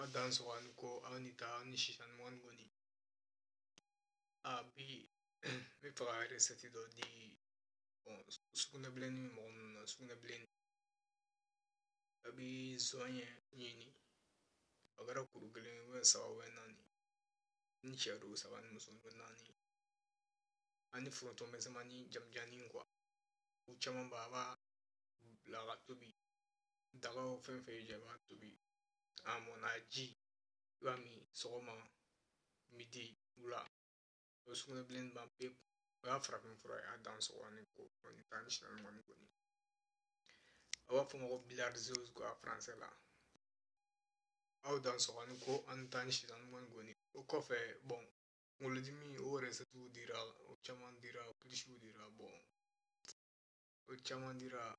Aw dan sɔgɔ ani ko aw ni ta aw ni sisan mɔgɔni kɔni. A bi n bɛ fɛ ka recette dɔ di. Bon, sugunɛbilenni bɛ mɔgɔ minnu na, sugunɛbilenni, a bɛ zɔɲɛ ɲini, a kɛra kuru 1 ou 3 ou 4, ni cɛ don 3, ni muso don 4, ani foronto misɛnmanin jamujannin quoi. U caman b'a b'a bila ka tobi daga o fɛn fɛn y'i diya, i b'a tobi, a mɔnna ji, i b'a min sɔgɔma, midi, wula, o bɛ sugunɛbilenni ban pewu. O y'a farafin fura ye. A dan sɔgɔ ni ko ni taa ni sisan kɔni kɔni. A b'a fɔ o ma ko bilharziose quoi, français la. Aw dan sɔgɔ ni ko an taa ni sisan kɔni kɔni. O kɔfɛ, bon, kunkolodimi, o recette dira, o caman dira, kilisiw dira, bon, o caman dira.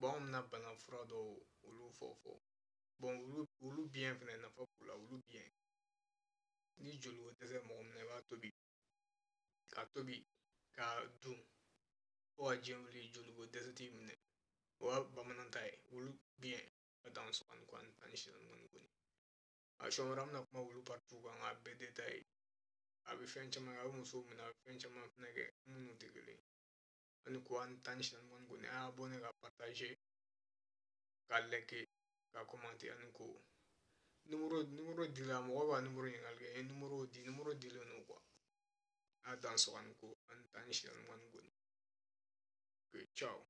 Bon, anw bɛna bana fura dɔw olu fɔ fɔ. Bon, olu biɲɛ fɛnɛ nafa b'u la. Olu biɲɛ, ni joli ko dɛsɛ mɔgɔ min na, i b'a tobi k'a tobi k'a dun fo ka diɲɛ wuli, joli ko dɛsɛ t'i minɛ. O y'a bamanan ta ye. Olu biɲɛ ka dan sɔgɔ ni ko ani tan ni sisan kɔni kɔni. A siɲɛ wɛrɛ an bɛna kuma olu partout kan k'a bɛɛ détaillé. A bɛ fɛn caman kɛ, a bɛ musow minɛ, a bɛ fɛn caman fɛnɛ kɛ minnu tɛ kelen ye. Ani ko ani tan ni sisan kɔni kɔni. A y'a abonné, ka partager, ka like, ka commenter. Ani ko numéro dila, mɔgɔ b'a numéro ɲininkali kɛ, n ye numéro di, numéro dilen don quoi. A dan sɔgɔ ni ko ani tan ni sisan kɔni kɔni. Ok, ciao.